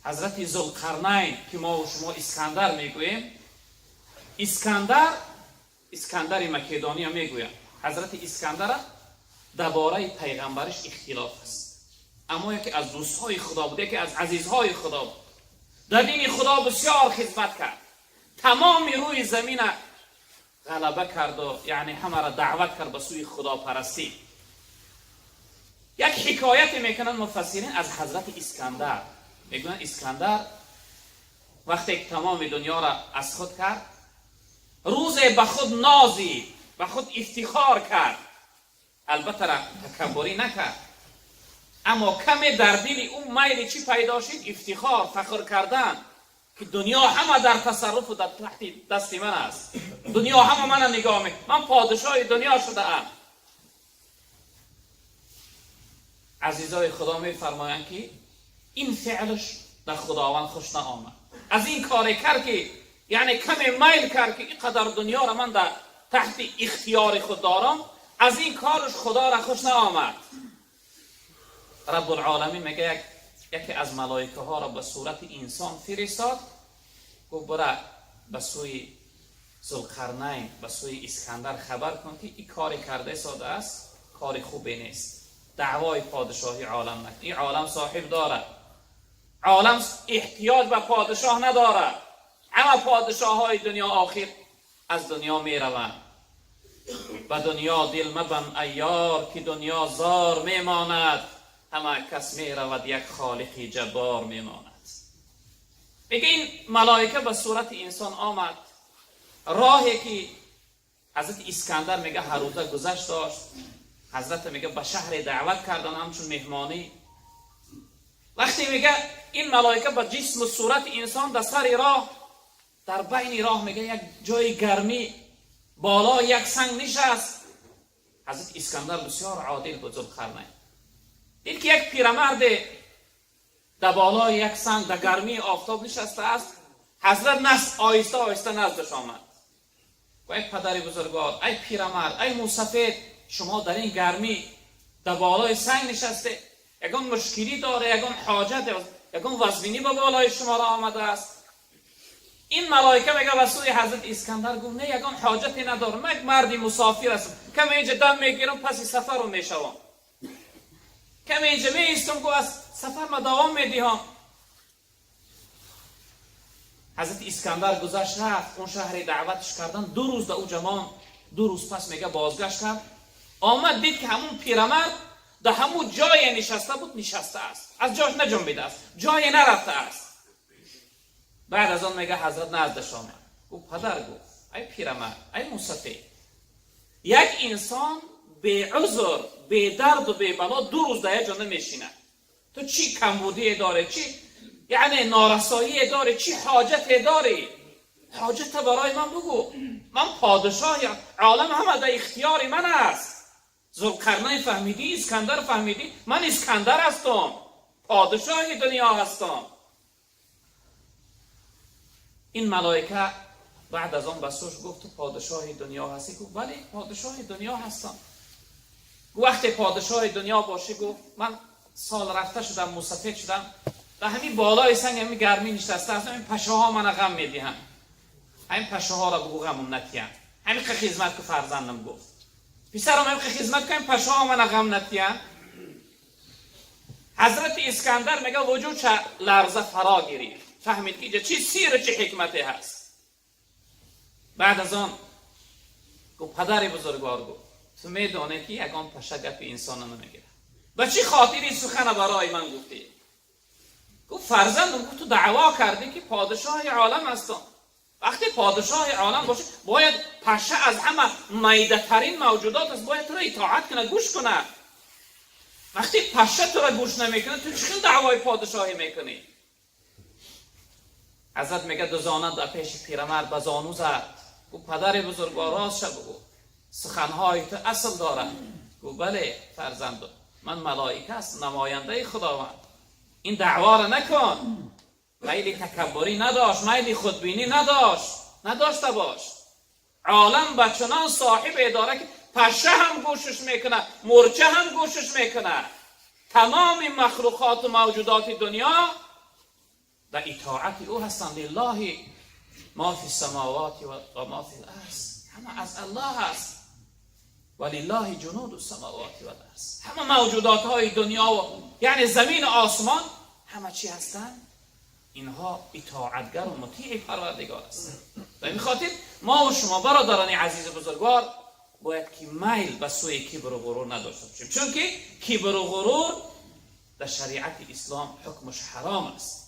Ҳазрати Зулқарнайн, ки мо шумо Искандар мегӯем, Искандар, Искандари Македония мегӯянд. Ҳазрати Искандара дар бораи пайғамбариш ихтилоф аст, аммо яке аз дӯстҳои Худо буд, яке аз азизҳои Худо буд, дар дини Худо бисёр хизмат кард, тамоми рӯи замина ғалаба карду, яъне ҳамаро даъват кард ба сӯи худопарастӣ. Як ҳикояте мекунанд муфассирин аз ҳазрати Искандар. Мегӯянд, Искандар вақте ки тамоми дунёро аз худ кард, рӯзе ба худ нозид, ба худ ифтихор кард. Албатта, такаббурӣ накард, аммо каме дар дили ӯ майли чӣ пайдо шид? Ифтихор, фахр кардан, ки дунё ҳама дар тасарруфу дар таҳти дасти ман аст, дунё ҳама мана нигоҳ мекунад, ман подшоҳи дунё шудаам. Азизои Худо, мефармоянд, ки ин феълаш дар Худованд хуш наомад. Аз ин коре кард, ки яъне каме майл кард, ки ин қадар дунёро ман дар таҳти ихтиёри худ дорам, аз ин кораш Худоро хуш наомад. Раббулоламин мега, яке аз малоикаҳоро ба сурати инсон фиристод, гуфт: «Бара ба сӯи Зулқарнайн, ба сӯи Искандар хабар кун, ки ин коре карда истодааст, кори хубе нест. Даъвои подшоҳи олам накун. Ин олам соҳиб дорад, олам эҳтиёҷ ба подшоҳ надорад. Ҳама подшоҳҳои дунё охир аз дунё мераванд. Ба дунё дил мабанд, ай ёр, ки дунё зор мемонад. Ҳама кас меравад, як Холиқи Ҷаббор мемонад». Мега, ин малоика ба сурати инсон омад. Роҳе ки ҳазрати Искандар, мега, ҳаррӯза гузашт дошт, ҳазрата, мега, ба шаҳре даъват кардан ҳамчун меҳмонӣ. Вақте, мега, ин малоика ба ҷисму сурати инсон дар сари роҳ, дар байни роҳ, мега, як ҷои гармӣ, болои як санг нишаст. Ҳазрати Искандар бисёр одил буд. Зулқарнайн дид, ки як пирамарде дар болои як санг дар гармии офтоб нишастааст. Ҳазрат оҳиста оҳиста наздаш омад. Ай падари бузургвор, ай пирамард, ай мусафед, шумо дар ин гармӣ дар болои санг нишасте, ягон мушкилӣ дора, ягон ҳоҷат, ягон вазнинӣ ба болои шуморо омадааст? Ин малоика, мега, ба сӯи ҳазрати Искандар гуфт: «Не, ягон ҳоҷате надорам, ман як марди мусофир ҳастам, каме инҷа дам мегирам, паси сафару мешавам, каме инҷа меистам, гу аз сафар ма давом медиҳам». Ҳазрати Искандар гузашт, рафт он шаҳре даъватш кардан. 2 рӯз да ӯ монд. 2 рӯз пас, мега, бозгашт кард, омад, дид, ки ҳамун пирамард да ҳамун ҷое нишаста буд, нишастааст, аз ҷош наҷунбидааст, ҷое нарафтааст. Баъд аз он, мега, ҳазрат наздаш омад, гуфт: «Падар», гуфт, «ай пирамард, ай мусафед, як инсон беузр, бедарду бебало 2 рӯз дар як ҷо намешинад. Ту чӣ камбудие дорӣ, чӣ, яъне, норасоие дорӣ, чӣ ҳоҷате дорӣ? Ҳоҷата барои ман бугӯ. Ман подшоҳи олам, ҳама дар ихтиёри ман аст. Зулқарнайн фаҳмидӣ? Искандар фаҳмидӣ? Ман Искандар ҳастам, подшоҳи дунё ҳастам». Ин малоика баъд аз он ба сӯш гуфт: «Ту подшоҳи дунё ҳастӣ?» Гуфт: «Бале, подшоҳи дунё ҳастам». Вақте подшоҳи дунё бошӣ, гуфт, ман сол рафта шудам, мусафед шудам, дар ҳамин болои санг, ҳамин гармӣ нишаста ҳастам, ҳамин пашаҳо мана ғам медиҳанд. Ҳамин пашаҳоро бугӯ, ғамум натиҳанд. Ҳамин қа хизмат ку, фарзандам», гуфт, «писарам, ҳамин қа хизмат ку, ҳамин пашаҳо мана ғам натиҳанд». Ҳазрати Искандар, мега, вуҷудша ларза фаро гирифт, фаҳмид, ки чӣ сиру чӣ ҳикмате ҳаст. Баъд аз он гуфт: «Падари бузургвор», гуфт, «ту медонӣ, ки ягон паша гапи инсона намегирад. Ба чӣ хотири сухана барои ман гуфтӣ?» Гуфт: «Фарзандам», гуфт, «ту даъво кардӣ, ки подшоҳи олам ҳастам. Вақте подшоҳи олам бошӣ, бояд паша, аз ҳама майдатарин мавҷудот аст, бояд туро итоат кунад, гӯш кунад. Вақте паша туро гӯш намекунад, ту чӣ хел даъвои подшоҳӣ мекунӣ?» Ҳазрат, мега, дузона дар пеши пирамард ба зону зад, гуфт: «Падари бузургвор, ростша бугӯ, суханҳои ту асл дорад?» Гуфт: «Бале, фарзанду, ман малоика аст, намояндаи Худованд. Ин даъворо накун». Майли такаббурӣ надошт, майли худбинӣ надошт. Надошта бош, олам ба чунон соҳибе дора, ки паша ҳам гӯшаш мекунад, мурча ҳам гӯшаш мекунад, тамоми махлуқоту мавҷудоти дунё. Ба итоати ӯ ҳастанд. لله ما في السماوات و ما في الأرض. Ҳама аз Аллоҳ аст. ولله جنود السماوات والأرض. Ҳама мавҷудотҳои дунё, яъне замину осмон, ҳама чӣ ҳастанд? Инҳо итоатгар ва мутеи Парвардигор ҳастанд. Ба ин хотир мо ва шумо, бародарони азизу бузургвор, бояд ки майл ба сӯи кибру ғурур надошта бошем, чунки кибру ғурур дар шариати ислом ҳукмаш ҳаром аст.